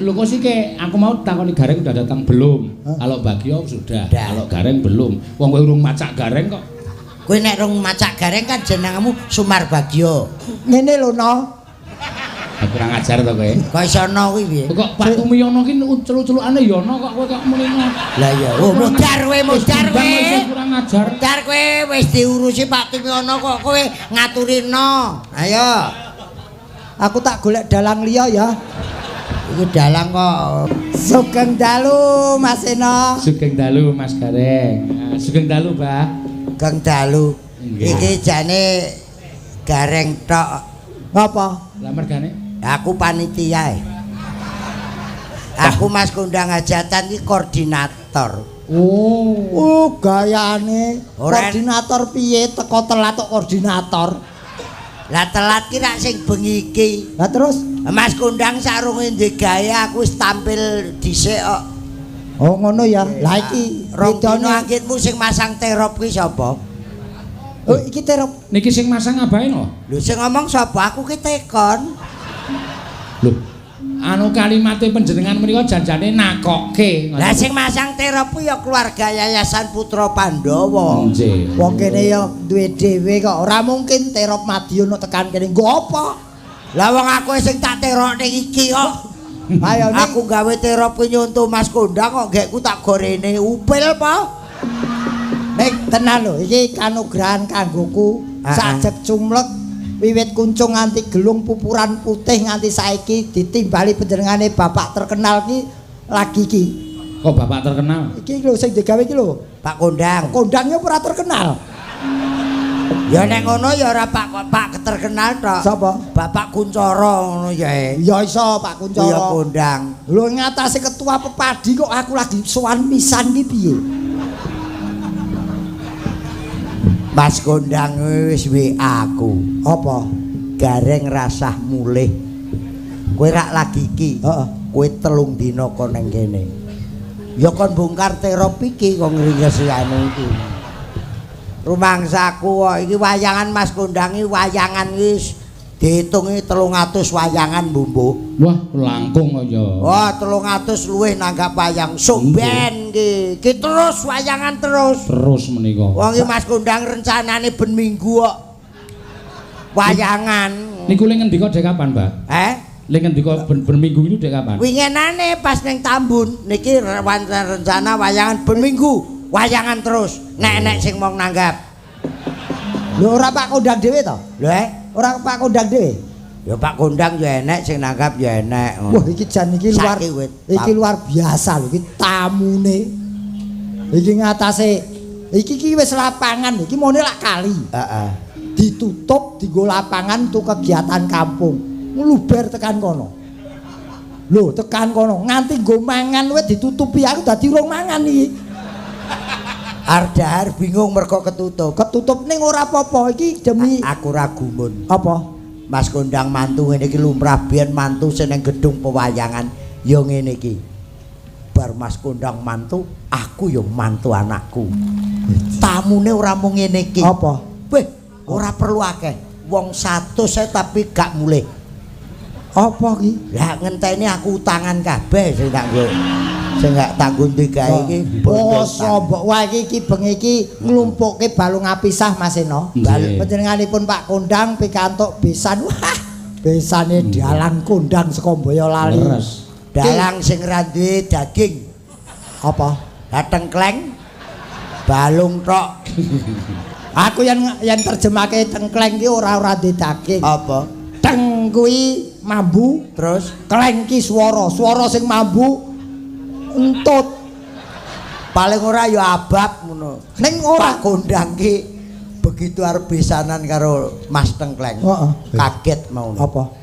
Lho kok sike aku mau takoni Gareng udah datang belum? Hah? Kalau Bagio sudah, Udah. kalau Gareng belum. Wong kowe urung macak Gareng kok. Kowe nek rung macak Gareng kan jenengmu Sumar Bagio. Ngene lho, No. Aku kurang ajar to kowe. Kok iso no kuwi piye? Kok Pak Tumiyono ki celu-celukane Yono kok kowe kok muni ngono. Lah iya, oh modar kowe, modar kowe. Kurang ajar. Modar kowe wis diurusi Pak Tumiyono kok kowe ngaturi no. Ayo. Aku tak golek dalang liya ya. Iku dalang kok. Sugeng dalu Mas Eno. Sugeng dalu Mas Gareng. Ah, sugeng dalu, Bah. Geng dalu. Nggih. Iki jane Gareng tok. Ngapa? Lah mergane? Aku panitia. E. Aku Mas Kondang hajatan iki koordinator. Oh. Oh, gayane Ora- koordinator piye teko telat kok koordinator. Lah telat ki rak sing bengi iki. Lah terus? Mas Kondang sarunge ndek gawe aku wis tampil dhisik kok. Oh ngono ya. Lah iki Rong dino bedane. anggitmu sing masang terop kuwi sapa? Oh iki terop. Niki sing masang abahe no? Lho sing ngomong sapa? Aku ki tekon. Lho, anu kalimate panjenengan menika janjane nakokke. Lah sing masang terop kuwi ya keluarga Yayasan Putra Pandhawa. Nggih. Wong kene ya duwe dhewe kok. Ora mungkin terop Madiun kok tekan kene. Nggo apa? Lah wong aku sing tak terokne iki kok. Ayo ning Aku gawe terop kuwi nyonto Mas Kondang kok gekku tak gorene upil apa? Ning tenan lho, iki kanugrahan kanggoku. Ah, Sajek cumlek wiwit kuncung nganti gelung pupuran putih nganti saiki ditimbali panjenengane bapak terkenal ki lagi ki. Kok bapak terkenal? Iki lho sing digawe iki lho. Pak Kondang. Kondangnya ora terkenal. Ya nek ngono ya ora Pak Pak terkenal tok. Sapa? Bapak Kuncoro ngono ya. Ya iso Pak Kuwi ya Kuncoro. kondang. Lho ngatasé ketua pepadi kok aku lagi sowan pisan ki piye? Mas Kondang wis WA aku. Apa? Gareng rasah mulih. Kowe rak lagi iki. Heeh. Kowe 3 dina kon nang kene. Ya kon bongkar terop iki kok ngringesi anu iki. Rumangsaku kok iki wayangan Mas Kondang iki wayangan wis diitungi 300 wayangan mbumbuh. Wah, langkung kok ya. Wah, 300 luwih nanggap wayang. Sok ben iki. Iki terus wayangan terus. Terus menika. Wong iki Mas Kondang rencanane ben minggu kok. Wayangan. Niku le ngendika dek kapan, Mbak? Eh? Le ngendika ben minggu itu dek kapan? Wingenane pas ning Tambun niki rencana wayangan ben minggu, wayangan terus. Nek-nek sing mau nanggap. Lho ora Pak Kondang dhewe to? Lho eh? Ora Pak Kondang dhewe. Ya Pak Kondang ya enek sing nanggap ya enek. Wah iki jan iki luar Saiki wit. iki luar biasa lho iki tamune. Iki ngatasé iki iki wis lapangan iki mone lak kali. Heeh. Ditutup dienggo lapangan untuk kegiatan kampung. Ngluber tekan kono. Lho tekan kono nganti nggo mangan wis ditutupi aku dadi urung mangan iki. Ardahar bingung mergo ketutup. Ketutup ning ora apa-apa iki demi Aku ra gumun. apa? Mas Kondang mantu ngene iki lumrah biyen mantu sing nang gedung pewayangan ya ngene iki. Bar Mas Kondang mantu, aku ya mantu anakku. Tamune ora mung ngene iki. Apa? Weh, ora perlu akeh. Wong 100 ae tapi gak mulih. Apa ki? Lah ngenteni aku utangan kabeh sing tak nggo. Sing gak tanggung digawe iki. Oh, sombok. Wah iki iki bengi iki nglumpukke balung apisah Mas Eno. Nggih. Panjenenganipun Pak Kondang pikantuk besan. Wah, besane dalang kondang saka Boyolali. Leres. Dalang sing ra duwe daging. Apa? Lah tengkleng balung tok. Aku yang terjemahke tengkleng ki ora ora duwe daging. Apa? Teng kuwi mambu, Terus kleng ki swara, swara sing mambu entut. Paling ora ya abab ngono. Ning ora Pak Kondang ki begitu arep besanan karo Mas Tengkleng. Heeh. Kaget mau. Apa?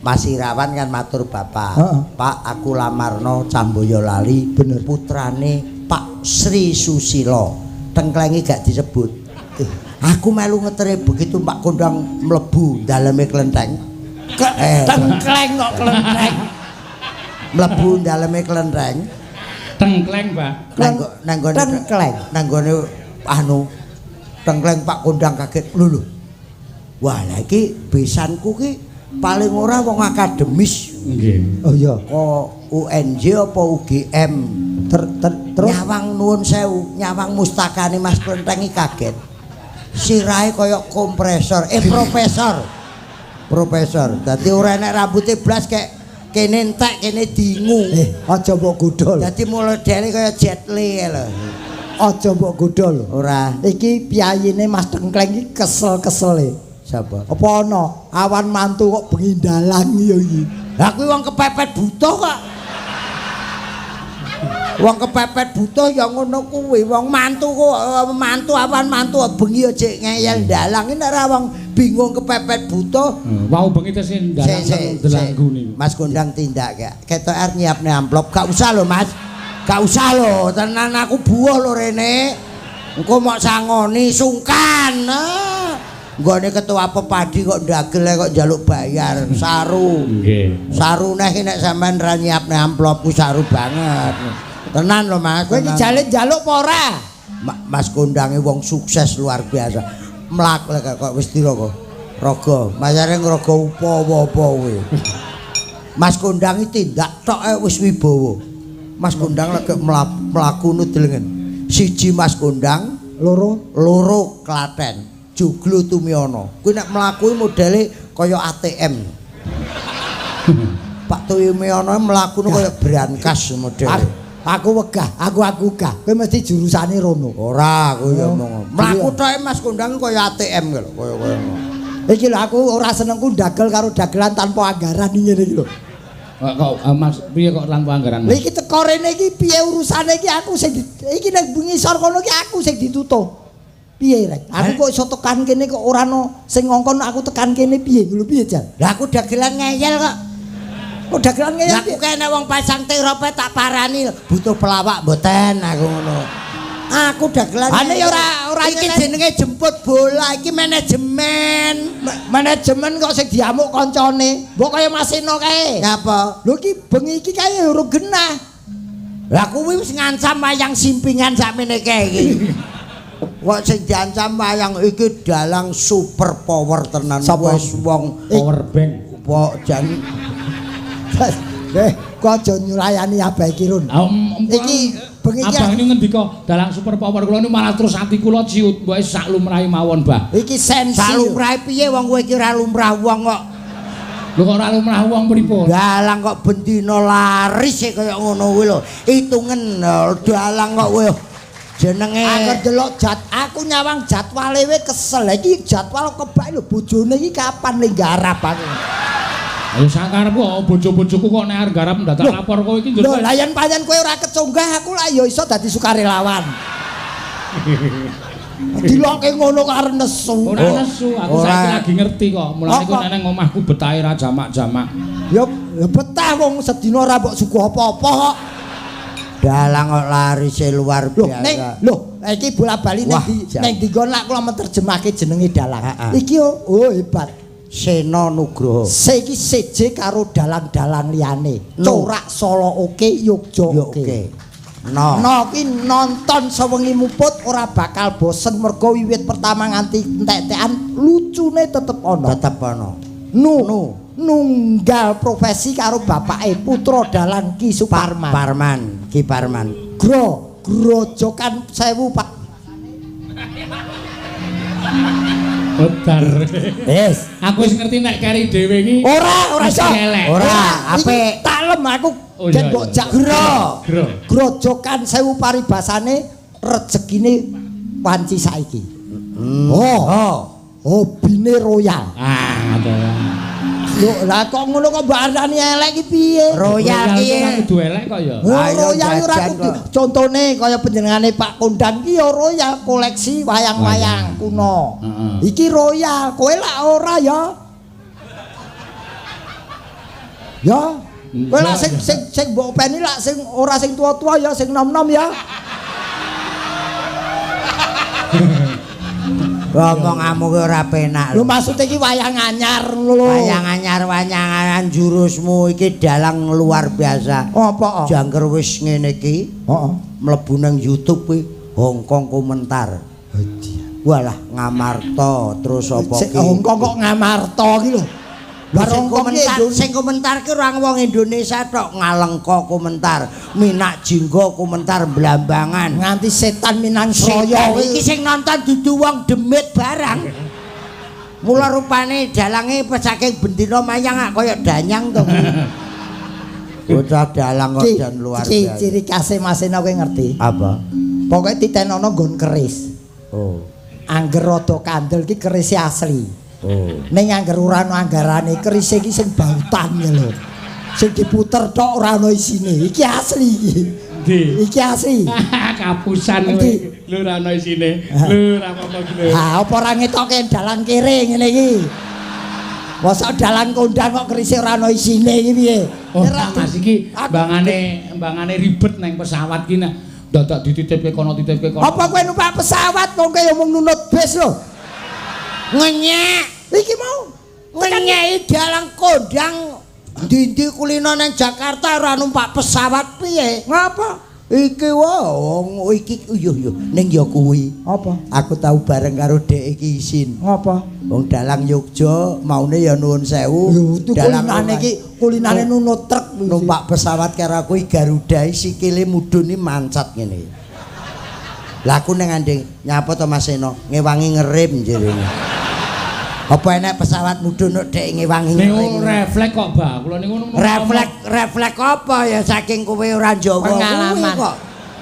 Mas Irawan kan matur bapak. Heeh. Pak, aku lamarno cah Boyolali Bener. Putrane Pak Sri Susilo. Tengklengi gak disebut. Aku melu ngetere begitu Pak Kondang mlebu daleme klenteng. Tengkleng kok klenteng. Mlebu daleme klenteng. Tengkleng, Pak. Nang nggone Tengkleng. Nang nggone anu tengkleng Pak Kondang kaget. Lho lho. Wah, lha iki besanku ki paling ora wong akademis. Nggih. Oh iya. Kok UNJ apa UGM? Terus nyawang nuwun sewu, nyawang mustakane Mas Klenteng iki kaget. Sirahe kaya kompresor, profesor. Profesor. Dadi ora enek rambuté blas kek kene entek kene dingu. Aja mbok godhol. Dadi modele kaya Jet Li lho. Aja mbok godhol. Ora. Iki piyayine Mas Tengkleng iki kesel-kesele. Sapa? Apa ana awan mantu kok bengi dalang ya iki? Lah kuwi wong kepepet butuh kok. Wong kepepet butuh ya ngono kuwi. Wong mantu kok mantu awan mantu bengi aja ngeyel dalang. Ini ora wong bingung kepepet butuh. Wau bengi tesih ndalang delanggu niku. Mas Kondang tindak gak? Ketok arep nyiapne amplop. Gak usah lho, Mas. Gak usah lho, tenan aku buah lho rene. Engko mok sangoni sungkan. Nggone ketua pepadi kok ndagel kok njaluk bayar saru. Nggih. Saru neh nek sampean ra nyiapne amplop ku saru banget. Tenan lho Mas. Kowe iki jale njaluk apa ora? Mas Kondange wong sukses luar biasa. Mlak lek kok wis dira kok. Raga, mayare ngraga upawa apa kuwi. Mas Kondang iki tindak tok wis wibawa. Mas Kondang lek mlaku nu delengen. Siji Mas Kondang, loro Klaten. Joglo Tumiono. Kuwi nek mlaku modele kaya ATM. Pak Tumiono mlaku kaya brankas modele. Aku wegah, aku wegah. Kowe mesti jurusane rono. Ora, aku ya omong. Mlaku tok Mas Kondang kaya ATM lho, kaya ngono. Iki lho aku ora senengku ndagel karo dagelan tanpa anggaran ngene iki lho. Kok Mas piye kok tanpa anggaran? Lha iki teko rene iki piye urusane iki aku sing iki ning ngisor kono iki aku sing ditutup. Piye rek? Aku kok iso tekan kene kok ora ana sing ngongkon aku tekan kene piye lho piye jan? Lah aku dagelan ngeyel kok. Kok dagelan ngeyel? Lah aku kene wong pasang terope tak parani butuh pelawak mboten aku ngono. Aku dagelan. Ane ya ora iki jenenge jemput bola, iki manajemen. Manajemen kok sing diamuk kancane. Mbok kaya Mas Eno kae. Ngapa? Lho iki bengi iki kae urung genah. Lah kuwi wis ngancam wayang simpingan sakmene kae iki. Kok sing diancam wayang iki dalang super power tenan. Wis wong power bank. Kok jan kok aja nyulayani Abah iki Run. Iki bengi iki Abah niku ngendika dalang super power kula niku malah terus ati kula ciut mboke sak lumrahe mawon, Mbah. Iki sensi. Sak lumrahe piye wong kowe iki ora lumrah wong kok. Lho kok ora lumrah wong pripun? Dalang kok bendina laris e kaya ngono kuwi lho. Hitungen dalang kok kowe jenenge aku delok aku nyawang jadwale we kesel. Lah iki jadwal kebak lho bojone iki kapan le nggarap aku. Ayo sakarepku bojo-bojoku kok nek arep nggarap ndadak lapor kowe iki. Lho lah yen pancen kowe ora kecunggah aku lah ya iso dadi sukarelawan. Diloke ngono kok arep nesu. Ora nesu, aku saiki lagi ngerti kok. Mulane ku nek nang omahku betahe ra jamak-jamak. Ya betah wong sedina ora mbok suguh apa-apa kok. Dalang kok larise luar biasa. Lho, iki bola-bali ning dinggon lak kula menerjemahke jenenge dalang. Iki oh hebat. Seno Nugroho. Iki seje karo dalang-dalang liyane. Corak Solo oke, Yogya oke. No. No ki nonton sewengi muput ora bakal bosen mergo wiwit pertama nganti entek-entekan lucune tetep ana. Tetep ana. Nunggal profesi karo bapake putra dalang Ki Suparman. Parman, Ki Parman. Grojokan sewu Pak. Bentar. Wis, aku wis ngerti nek keri dhewe iki. Ora iso. Ora, apik. Talem aku yen mbok jak Grojokan sewu paribasane rejekine wanci saiki. Oh. Hobine royal. Ah, lho, lah kok ngono kok mbok arani elek iki piye? Royal iki ora kudu elek kok ya. Royal ora kudu. Contone kaya panjenengane Pak Kondang iki ya royal koleksi wayang-wayang kuno. Iki royal, kowe lak ora ya. Ya. Kowe lak sing sing mbok openi lak sing ora sing tua-tua ya, sing nom-nom ya. Omonganmu ki ora penak. Lho maksude iki wayang anyar lho. Wayang anyar, wayangan jurusmu iki dalang luar biasa. Apa? Jangker wis ngene iki. Heeh. Mlebu nang YouTube kuwi Hongkong komentar. Walah Ngamarta terus apa ki? Hongkong kok Ngamarta ki lho. Lah Sing rongkong komentar, sing komentar ki ora wong Indonesia tok, Ngalengka komentar, Minak Jinggo komentar, Blambangan. Nganti setan Minang Sroyo iki sing nonton dudu wong demit barang. Mula rupane dalange saking bendina mayang kaya danyang to. Bocah dalang kok jan luar biasa. Ciri khase Mas Seno kowe ngerti? Apa? Pokoke titenono nggon keris. Oh. Angger rada kandel ki kerise asli. Oh. Ning angger ora ana anggarane kerise iki sing bautan ya lho. Sing diputer tok ora ana isine. Iki asli iki. Endi? Iki asli. Kapusan kowe. Lho ora ana isine. Lho ora apa-apa iki lho. Ha apa ora ngetoke dalang kere ngene iki. Mosok dalang kondang kok kerise ora ana isine iki piye? Oh, Mas iki mbangane ribet nang pesawat ki nek dadak dititipke kono titipke kono. Apa kowe numpak pesawat kok kowe mung nunut bis lho? Ngenyek. Iki mau ngenyeki dalang kondang ndi-ndi kulino nang Jakarta ora numpak pesawat piye? Ngapa? Iki wong iki yo yo ning ya kuwi. Apa? Aku tau bareng karo dhek iki isin. Ngapa? Wong dalang Yogya maune ya nuwun sewu. Dalang kulinane iki kulinane nunut truk numpak pesawat karo aku Garuda sikile mudhun iki mancat ngene. Lah aku ning anding nyapa to Mas Seno ngewangi ngerem jerene. Apa enek pesawat mudhun kok dhek ngewangi ngerem? Niku refleks kok, Mbak. Kula niku refleks apa ya saking kowe ora Jawa pengalaman kok.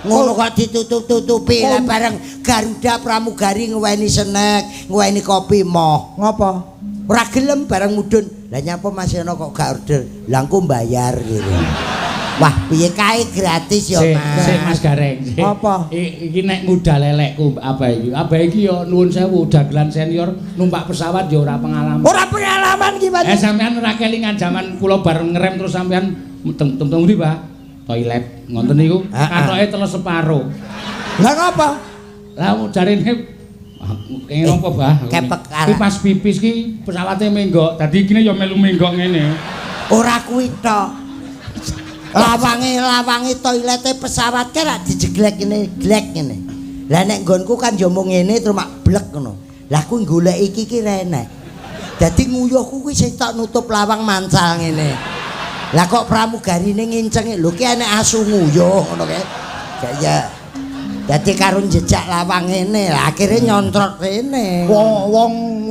Ngono kok ditutup-tutupi lah bareng Garuda pramugari ngeweni snack, ngeweni kopi moh. Ngapa? Ora gelem bareng mudhun. Lah nyapa Mas Seno kok gak order? Lah engko mbayar gitu. Wah, piye kae gratis ya, Mas. Sik Mas Gareng. Apa? Iki nek ngudal lelekku apa iki? Apa iki ya nuwun sewu dagelan senior numpak pesawat ya ora pengalaman. Ora pengalaman ki, Mas. Sampean ora kelingan jaman kula bareng ngerem terus sampean teng ndi, Pak? Toilet. Ngoten niku. Katoke teles separo. Lah ngapa? Lah jarine kenging apa, Bah? Kepek ki pas pipis ki pesawate menggok. Dadi ikine ya melu menggok ngene. Ora kuwi tok. Lawange toilete pesawat ki rak dijeglek ngene, glek ngene. Lah nek nggonku kan ya mung ngene terus mak blek ngono. Lah kuwi golek iki ki renek. Dadi nguyuhku kuwi sing tok nutup lawang mancal ngene. Lah kok pramugarine nginceng lho ki enek asu nguyuh ngono kae. Kaya dadi karo jejak lawang ngene, lah akhire nyontrot rene.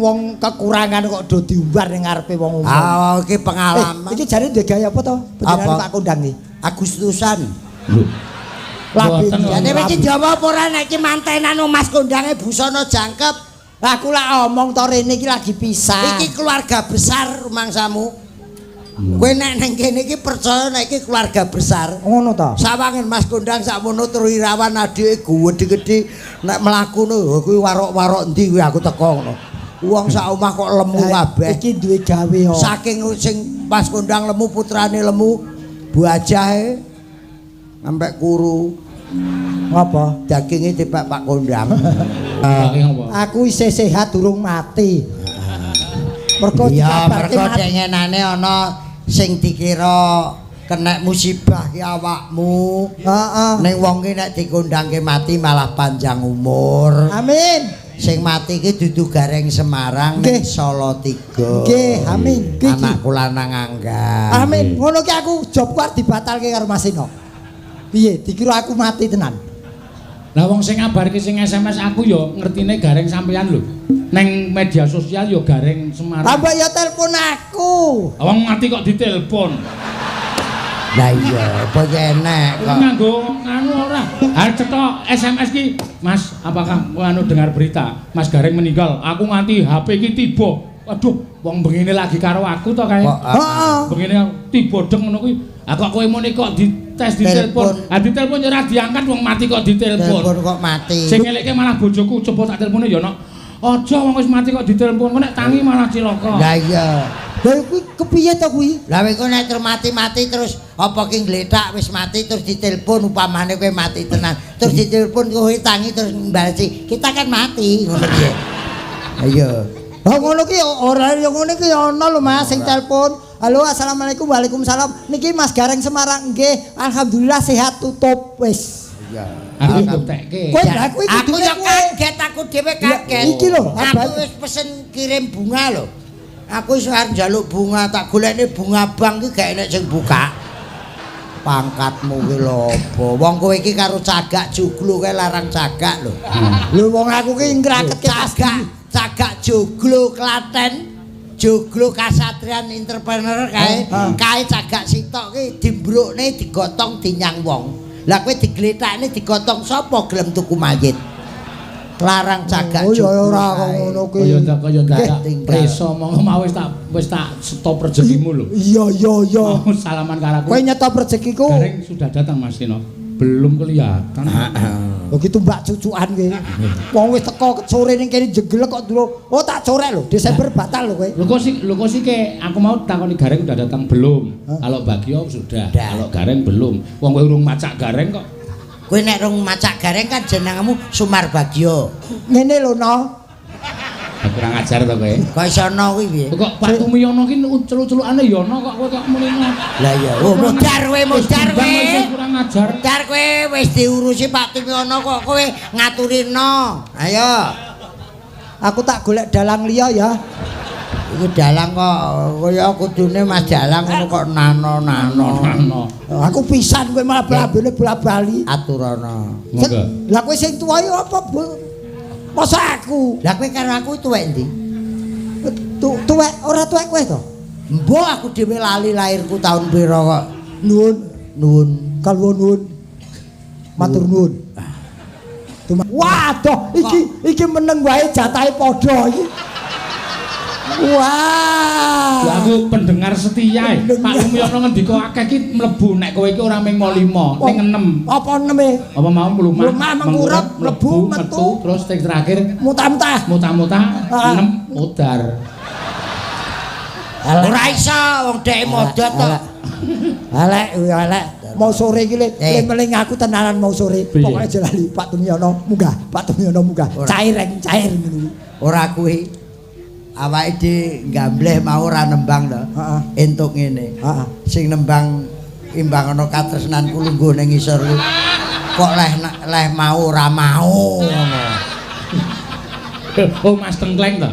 Wong kekurangan kok do diumbar ning ngarepe wong umum. Ah, iki pengalaman. Iki jare ndek gawe apa to? Panjenengan Pak Kondang iki. Agustusan. Lho. Jane iki Jawa apa ora nek iki mantenan Mas Kondange busana jangkep. Lah aku lak omong to rene iki lagi pisah. Iki keluarga besar rumangsamu. Kowe nek nang kene iki percaya nek iki keluarga besar. Ngono ta? Sawangen Mas Kondang sakmono terus Irawan adike gedhe-gedhe nek mlaku ngono kuwi warok-warok endi kuwi aku teko ngono. Wong sak omah kok lemu kabeh. Iki duwe gawe kok. Saking sing Mas Kondang lemu putrane lemu, buajahe sampe kuru. Ngapa? Daginge dipek Pak Kondang. Aku isih sehat durung mati. Mergo ya, mergo dengenane ana sing dikira kenek musibah ki awakmu. Heeh. Ning wong ki nek dikondangke mati malah panjang umur. Amin. Sing mati ki dudu Gareng Semarang ning Salatiga. Nggih, amin. Anakku lanang Angga. Amin. Ngono ki aku jobku arep dibatalke karo Mas Seno. Piye? Dikira aku mati tenan. Lah wong sing ngabarke sing SMS aku ya ngertine Gareng sampean lho. Neng media sosial ya Gareng Semarang. Lah mbok ya telepon aku. Wong mati kok ditelepon. Lah iya, apa ya enek kok. Nganggo nganu ora. Arep cetok SMS ki, Mas, apakah anu dengar berita Mas Gareng meninggal? Aku nganti HP ki tiba. Waduh, wong bengine lagi karo aku to kae. Heeh. Bengine tiba deng ngono kuwi. Aku kok kowe muni kok dites ditelepon. Ah ditelepon ya ora diangkat wong mati kok ditelepon. Telepon kok mati. Sing ngeleke malah bojoku, coba tak telepone ya nok. Aja wong wis mati kok ditelepon, kok nek tangi malah cilaka. Lah iya. Lah kuwi kepiye to kuwi? Lah kowe nek terus mati-mati terus apa ki ngletak wis mati terus ditelepon upamane kowe mati tenan. Terus ditelepon kowe tangi terus mbalesi, kita kan mati ngono piye. Ayo. Lah ngono ki ora ya ngono ki ana lho Mas sing telepon. Halo, assalamualaikum, waalaikumsalam. Niki Mas Gareng Semarang nggih. Alhamdulillah sehat tutup wis. Iya. Aku buktekke. Kowe lha kuwi aku yo kaget, aku dhewe kaget. Iki lho, aku wis pesen kirim bunga lho. Aku wis arep njaluk bunga, tak golekne bunga bank iki gak enek sing buka. Pangkatmu ki lho apa? Wong kowe iki karo cagak joglo kae larang cagak lho. Lho wong aku ki ngraketke Cagak, cagak joglo Klaten. Joglo kasatrian entrepreneur kae, kae cagak sitok ki dimbrukne digotong dinyang wong. Lah kowe digletakne digotong sapa gelem tuku mayit? Larang cagak Oh ya joglo. ora kok ngono kuwi. Kaya ndak kaya ndak Tinggal. preso monggo mau wis tak stop rezekimu lho. Iya iya iya. Mau salaman karo aku. Kowe nyetop rezekiku. Gareng sudah datang Mas Tino. Belum kelihatan. Begitu mbak cucuan ki. Wong wis teko sore ning kene jeglek kok dulu. Oh tak corek lho, Desember batal lho kowe. Lho kok sih ke aku mau takoni Gareng udah datang belum? Kalau Bagio sudah, kalau Gareng belum. Wong kowe urung macak Gareng kok. Kowe nek rung macak Gareng kan jenengmu Sumarbagio. Ngene lho no. Kurang ajar to kowe. Kok iso ana kuwi piye? Kok Pak Tumiyono ki celu-celukane ya ana kok kowe kok muni. Lah iya, oh modar kowe, modar kowe. Kurang ajar. Modar kowe wis diurusi Pak Tumiyono kok kowe ngaturi no. Ayo. Aku tak golek dalang liya ya. Iku dalang kok kaya kudune Mas Dalang ngono kok nano-nano. Nano. Aku pisan kowe malah blabene bola-bali. Aturana. Monggo. Lah kowe sing tuwa iki apa, Bu? Masa aku? Lah kowe karo aku tuwek endi? Tuwek ora tuwek kowe to? Mbok aku dhewe lali lahirku tahun pira kok. Nuwun, Nuwun. kalwo nuwun. Matur nuwun. Waduh, iki meneng wae jatahe padha iki. Wah. Lah aku pendengar setia e. Pak Tumiyono ngendika akeh iki mlebu nek kowe iki ora mung 5, ning 6. Apa eneme? Apa mau mlumah, Mlumah, mengkurep, mlebu, metu. Terus sing terakhir Mutah-mutah. muta-muta Ah. 6 modar. Ora iso wong dhek modot to. Elek kuwi elek. Mau sore iki le meling aku tenanan mau sore. Piye? Pokoke aja lali Pak Tumiyono munggah, Pak Tumiyono munggah. Cair reng cair ngono kuwi. Ora kuwi. Awake dhewe gambleh mau ora nembang to. Heeh. Entuk ngene. Heeh. Sing nembang imbang ana katresnanku lungguh ning ngisor kuwi. Kok leh mau ora mau ngono. Oh Mas Tengkleng to.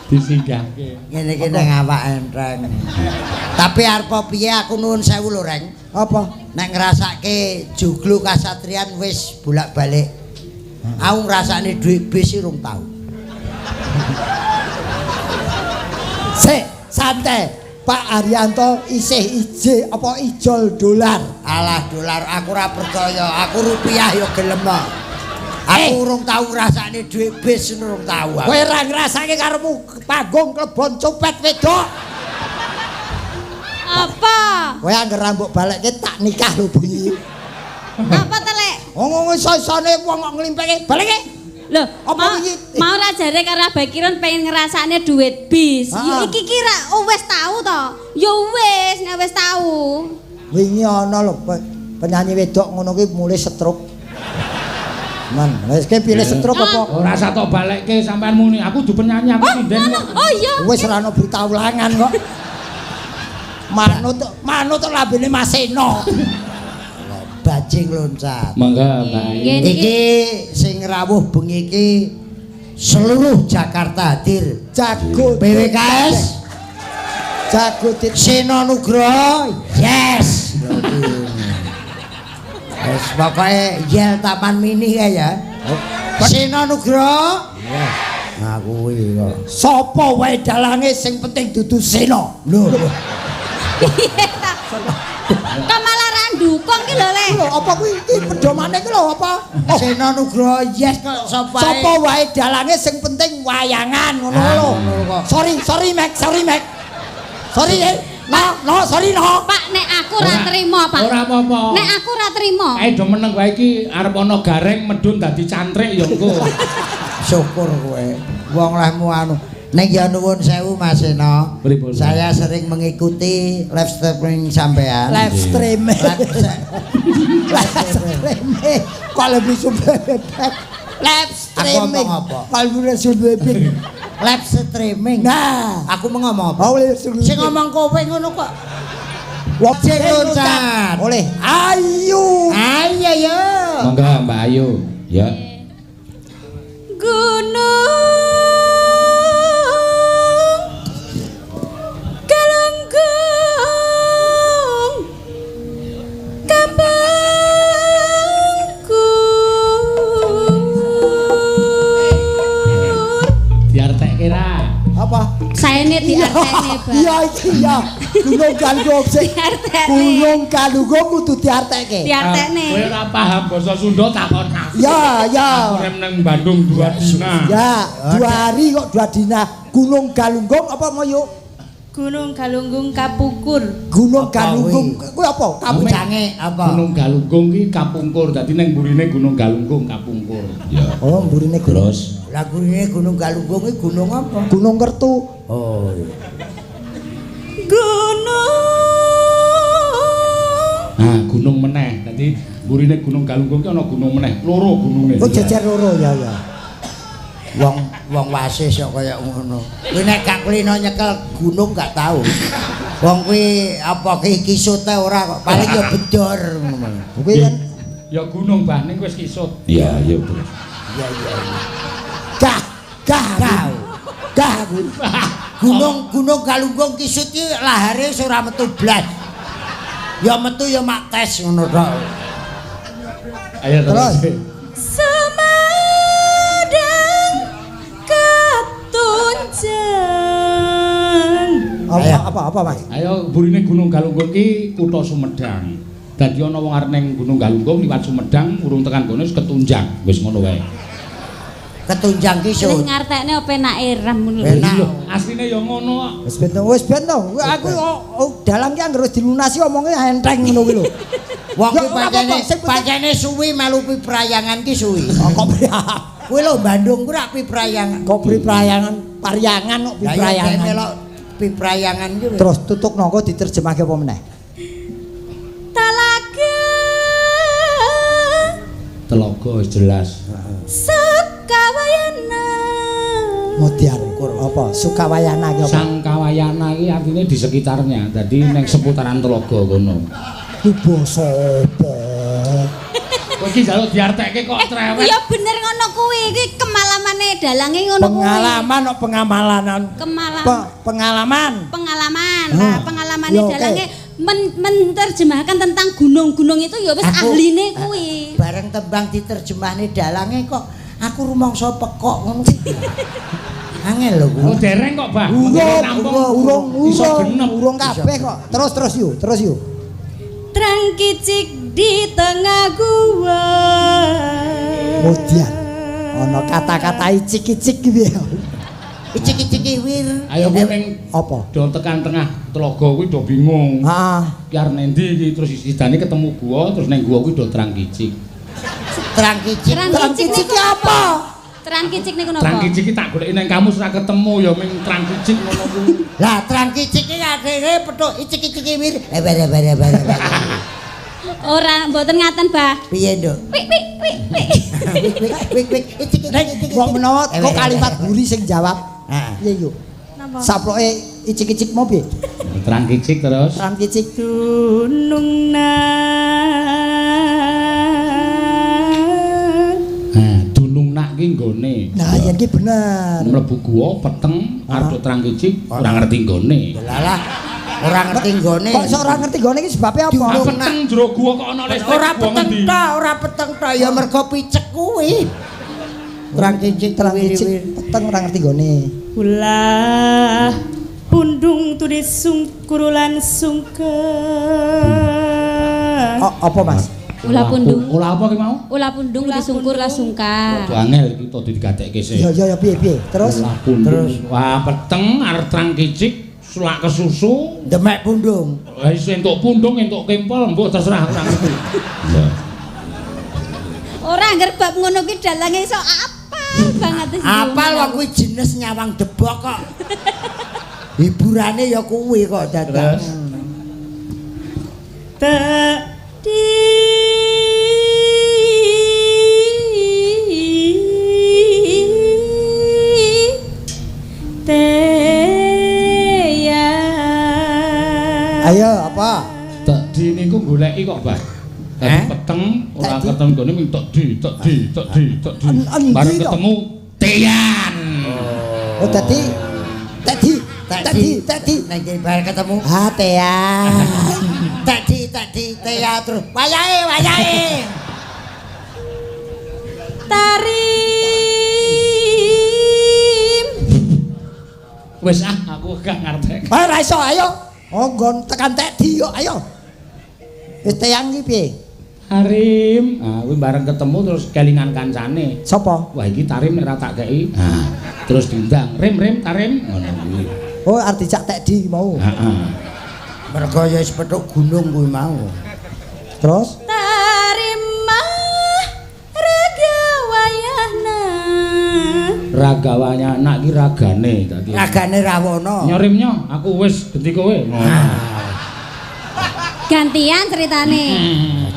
Disinggahke. Ngene iki nang awak enteng. Tapi arep piye aku nuwun sewu lho, Reng. Apa? Nek ngrasake joglo kasatrian wis bolak-balik. Aku ngrasakne dhuwit bis iki rung tau. Sik, santai. Pak Haryanto isih ije apa ijol dolar. Alah dolar aku ora percaya, aku rupiah ya gelem kok. Aku urung tau ngrasakne dhuwit bis urung tau aku. Kowe ora ngrasake karepmu panggung klebon copet wedok. Apa? Kowe angger rambut balekke tak nikah lho bengi. Apa telek? Wong iso-isone wong kok nglimpekke balekke. Loh, Apa mau, iki? mau ra jare karo Abah Kirun pengen ngrasakne duit bis. Ah. Ya iki kira oh, wis tau to. Ya wis, nek wis tau. Wingi ana lho penyanyi wedok ngono kuwi mulih stroke. Men, wis ki pilih stroke apa? Ora usah tok balekke sampean muni, aku dudu penyanyi, aku Oh, sinden ngono. kok. Oh iya. Wis ora ana berita ulangan kok. Manut manut lambene Mas Seno. Bajing loncat. Monggo, Mbak Ayu. Nggih, niki. Iki sing rawuh bengi iki seluruh Jakarta hadir. Jago PWKS Jago dit Seno Nugroho, yes. Wis pokoke yel Taman Mini kae ya. Seno Nugroho. Yes. Nah kuwi kok. Sapa wae dalange sing penting dudu Seno. Lho, lho. Piye ta? Kok malah ra ndukung ki lho, Le. Lho apa kuwi iki pedomane iki lho apa? Oh, Seno Nugroho yes kok sapa ae. sapa wae dalange sing penting wayangan ngono Ah, lho. ngono kok. Sorry, sorry Mek, sorry Mek. Sorry eh. No, no, sorry no. Pak, nek aku ra trimo, Pak. Ora apa-apa. Nek aku ra trimo. Kae do meneng wae iki arep ana gareng medun dadi cantrik ya engko. Syukur kowe. Wong lehmu anu. Ning ya nuwun sewu Mas Seno. Pripun? Saya sering mengikuti live streaming sampean. Live streaming. Live Live streaming. Kalau bisa bebek. Live streaming. Aku ngomong apa? Kalau bisa bebek. Live streaming. Nah, Aku mau ngomong apa? boleh Sing ngomong kowe ngono kok. Wong Sing loncat. Boleh. Ayu. Ayo yo. Monggo Mbak Ayu. Ya. Gunung Diartekne, diartekne, Bang. Iya iki ya. Gunung Galunggung sing Diartekne. Gunung Galunggung kudu diartekke. Diartekne. Kowe ora paham basa Sunda takon aku. Ya, ya. Aku rem nang Bandung 2 dina. Ya, 2 hari kok 2 dina. Gunung Galunggung apa mau yuk? Gunung Galunggung Kapungkur. Gunung Apa Galunggung kuwi? kuwi apa? Kamu Kabucange apa? Gunung Galunggung ki kapungkur. Dadi nang mburine Gunung Galunggung kapungkur. Ya. Oh, mburine gunung. Terus Lah gurine Gunung Galunggung ki gunung apa? Gunung Kertu. Oh. Iya. Gunung nah gunung meneh. Dadi mburine Gunung Galunggung ki ana gunung meneh, loro gununge. Oh, jejer loro ya ya. Wong wong wasis kok kaya ngono. Kuwi nek gak kulino nyekel gunung gak tau. Wong kuwi apa ki kisute ora kok, paling ya bedor ngono. Kuwi kan Ya gunung Bah ning wis kisut. Iya, iya, Bro. Iya iya. gah gah Gah. gah kuwi. Gunung Gunung Galunggung kisut ki lahare wis ora metu blas. Ya metu ya mak tes ngono tok. Ayo terus. Terus. Sumedang Ketunjang. Apa apa apa Mas? Ayo burine Gunung Galunggung ki kutha Sumedang. Dadi ana wong arep ning Gunung Galunggung liwat Sumedang urung tekan kono wis ketunjang. Wis ngono wae. Ketunjang Wis kisut. ngartekne apa penake ram ngono lho. Penak. Lho, asline ya ngono kok. Wis ben to, wis ben to. Aku dalang ki anggere wis dilunasi omonge enteng ngono kuwi lho. Wong Ya, kuwi ora pancene apa-apa, sing penting- pancene suwi melu piprayangan ki suwi. Oh, kok Kuwi lho Bandung kuwi rak piprayangan. kok priprayangan pariangan kok Lah iya piprayangan. melok piprayangan ki. Terus tutuk nangka diterjemahke apa meneh? Talaga Telaga wis jelas. Sukawayana. Modiar apa? Sukawayana ki apa? Sang Kawayana iki artine di sekitarnya. Dadi ning seputaran telaga kono. Ki basa apa? Kowe iki njaluk diartekke kok cerewet. Ya bener ngono kuwi, iki kemalamane dalange ngono kuwi. Pengalaman kok pengamalanan. Kemalam. Pengalaman. Pengalaman. Ah. Nah, pengalamane Ya, oke. dalange menerjemahkan tentang gunung-gunung itu ya wis Aku- ahline kuwi. Bareng tembang diterjemahne dalange kok aku rumangsa pekok ngono kuwi. Angel lho Oh kuwi. dereng kok, Bah. Urung, Mengkene urung, iso urung, genep. urung kabeh kok. Terus terus yuk, terus yuk. Terang kicik di tengah gua. Modiar. Ana kata-kata icik-icik ki piye? Icik-icik wir. Ayo kowe ning Apa? do tekan tengah telaga kuwi do bingung. Heeh. Ki arep nendi iki terus sidane ketemu gua terus ning gua kuwi do terang kicik. Terang kicik. Terang Terang kicik kicik niku ki apa? Terang kicik niku napa? Terang kicik ki tak goleki ning kamus ora ketemu ya ming terang kicik ngono kuwi. Lah terang kicik iki adene petuk icik-icik wir. Eber eber eber. eber. Ora mboten ngaten, Bah. Piye, Nduk? Wik wik wik wik. Wik wik wik wik icik icik icik. Wong menawa kok kalimat buri sing jawab. Heeh. Piye yuk? Napa? Saploke icik-icik mau piye? Terang kicik terus. Terang kicik. Gunung na. Nah, dunung nak ki nggone. Nah, yen ki bener. Mlebu gua peteng arep do terang kicik ora ngerti nggone. Lah ora ngerti nggone. Kok iso ora ngerti nggone iki sebabe apa? Ah, peteng jero gua kok ana listrik Ora gua peteng ngendi? ta, ora peteng ta ya mergo picek kuwi. Terang kicik Terang kicik wir. peteng ora ngerti nggone. Ulah pundung tulis sungkurulan sungkeng. Oh, apa Mas? Ulah pundung. Ulah apa ki mau? Ulah pundung disungkur lah sungkar. Rada angel iki to digatekke sik. Ya ya ya piye piye. Terus Ulah pundung. Wah, peteng arep terang kicik sulak kesusu. Demek pundung. Wis entuk pundung, entuk kempol, mbok terserah ora ngerti. Iya. Ora angger bab ngono ki dalange iso apal banget wis. Apal wong kuwi jenis nyawang debok kok. Hiburane ya kuwi kok dadak. Terus Te di te ya. Ayo apa? Tekdi niku goleki kok, Mbah. Dadi Eh? peteng ora Tekdi? ketemu nggone ming tekdi, tekdi, tekdi, tekdi. Endi Bareng to? ketemu Tian. Oh dadi tadi tadi tadi. Nek bar ketemu Ah Tea. tadi tadi tea terus wayahe wayahe. Tarim. Wis ah, aku gak ngerti. Ayo ra iso, ayo. Oh, nggon tekan tek di yo, ayo. Wis teyang iki piye? Tarim. Ah, kuwi bareng ketemu terus kelingan kancane. Sapa? Wah, iki Tarim nek ora tak kei. Nah, terus diundang. Rim, Rim, Tarim. Ngono kuwi. Oh, arep dijak tek di mau. Heeh. Mergo ya wis petuk gunung kuwi mau. Terus Tarima raga wayahna. Ragawanya anak ki ragane dadi. Ragane Rawana. Nyorimnya aku wis genti kowe. Ngono. Gantian ceritane.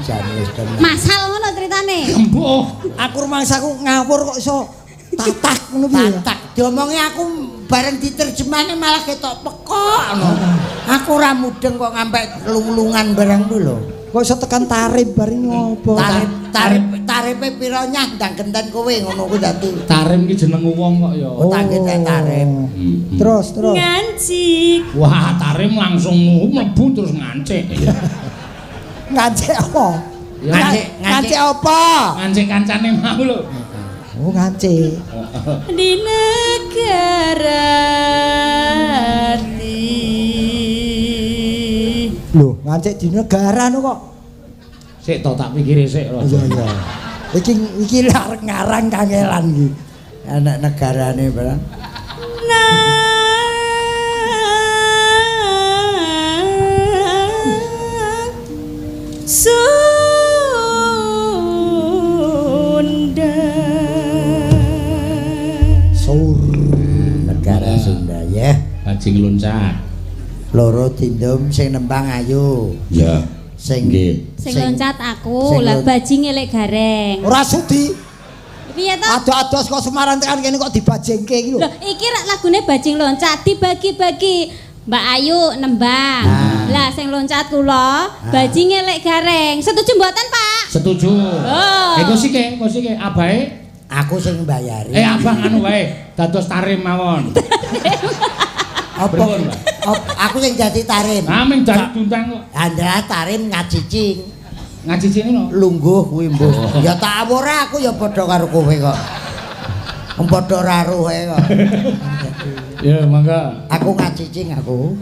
Jane wis tenan. Masal ngono ceritane. Embuh. Aku rumangsaku ngawur kok iso tatak ngono piye? Tatak diomongi aku bareng diterjemahne malah ketok pekok ngono. Aku ora mudeng kok ngampe lung-lungan barang kuwi lho. Kok iso tekan tarif bareng ngopo? Tarif tarif tarife pira nyah ndang genten kowe ngono kuwi dadi. Tarim ki jeneng wong kok ya. Oh, tak genten tarif. Terus terus. Ngancik. Wah, Tarim langsung mlebu terus ngancik. Ngancik apa? Ngancik, Ngancik apa? Ngancik kancane mau lho. Oh, ngancik. Di negara di. Lho, ngancik di negara no kok. Sik to tak pikire sik. Iya iya. Iki iki arep ngarang kangelan iki. Anak negarane barang. Sunda. Sur. Negara Sunda ya. Bajing loncat. Loro tindum sing nembang ayu. Ya. Sing Nggih. Sing loncat aku, sing lah bajing elek gareng. Ora sudi. Piye to? Ado-ado saka Semarang tekan kene kok dibajingke iki lho. Loh, iki rak lagune bajing loncat dibagi-bagi. Mbak Ayu nembang. Lah sing loncat kula, bajing elek gareng. Setuju mboten, Pak? Setuju. Oh. Eh kosike, kosike abahe. Aku sing mbayari. Eh abah anu wae, dados Tarim mawon. Apa? Pripun, Pak? Aku sing dadi Tarim. Amin dari diundang kok. Andra Tarim ngacicing. Ngacicing ngono. Lungguh kuwi mbuh. Ya tak ora aku ya padha karo kowe kok. Padha ra rohe kok. Ya mangga. Aku ngacicing aku.